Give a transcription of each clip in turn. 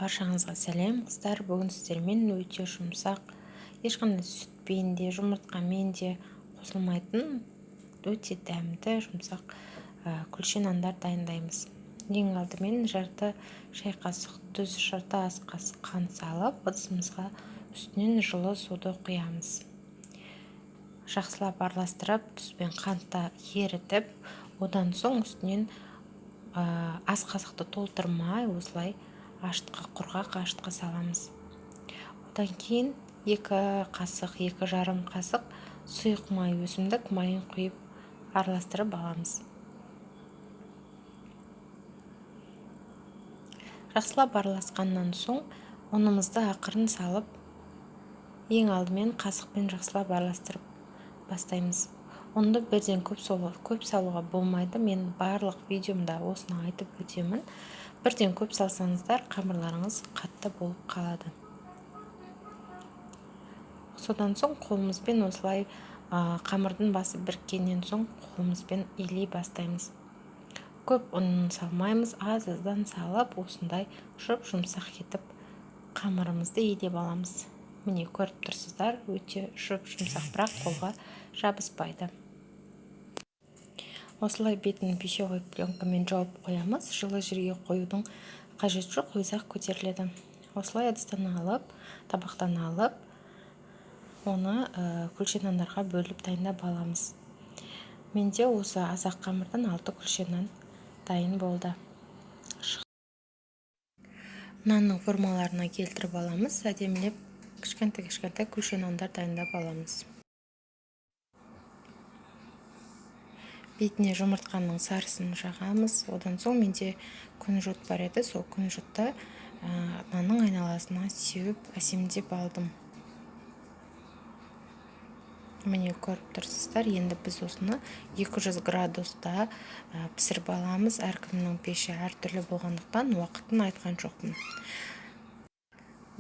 Баршаңызға сәлем, қыздар! Бүгін сіздермен өте жұмсақ, ешқандай сүтпен де, жұмыртқамен де қосылмайтын өте дәмді, жұмсақ күлше нандар дайындаймыз. Ең алдымен жарты шай қасық тұз, жарты ас қасық қант салып, ыдысымызға үстінен жылы суды құямыз. Жақсылап араластырып, тұз бен қантты ерітіп, одан соң үстінен ас қасықты толтырмай, осылай ашытқы, құрғақ ашытқы саламыз. Одан кейін 2 қасық, 2,5 қасық сұйық май, өсімдік майын құйып, араластырып аламыз. Жақсылап араласқаннан соң ұнымызды ақырын салып, ең алдымен қасықпен жақсылап араластырып бастаймыз. Ұнды бірден көп салуға болмайды. Мен барлық видеомда осыны айтып өтемін. Бірден көп салсаңыздар, қамырларыңыз қатты болып қалады. Содан соң қолымызбен осылай, қамырдың басы біріккеннен соң, қолымызбен илей бастаймыз. Көп ұн салмаймыз, аз аздан салып, осындай жұп жұмсақ етіп қамырымызды илеп аламыз. Міне, көріп тұрсыздар, өте жұп жұмсақ, бірақ қолға жабыспайды. Осылай бетін пищевой пленкамен жауып қоямыз. Жылы жерге қоюдың қажеті жоқ, өзі ақ көтеріледі. Осылай ыдыстан алып, табақтан алып, оны күлше нандарға бөліп дайындап аламыз. Менде осы аз-ақ қамырдан алты күлше нан дайын болды. Нанның формаларына келтіріп аламыз. Әдемілеп кішкентай кішкентай күлше нандар дайындап аламыз. Бетіне жұмыртқаның сарысын жағамыз. Одан соң менде күнжіт бар еді, сол күнжітті нанның айналасына сеуіп, әсемдеп алдым. Міне, көріп тұрсыздар. Енді біз осыны 200 градуста пісіріп аламыз. Әркімнің пеші әртүрлі болғандықтан, уақытын айтқан жоқпын.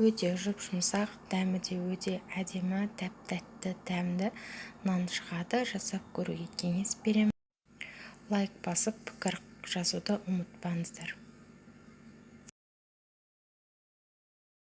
Өте жұп жұмсақ, дәмі де өте әдемі, тәп тәтті дәмді нан шығады. Жасап көруге кеңес беремін. Лайк басып, пікір жазуды ұмытпаңыздар.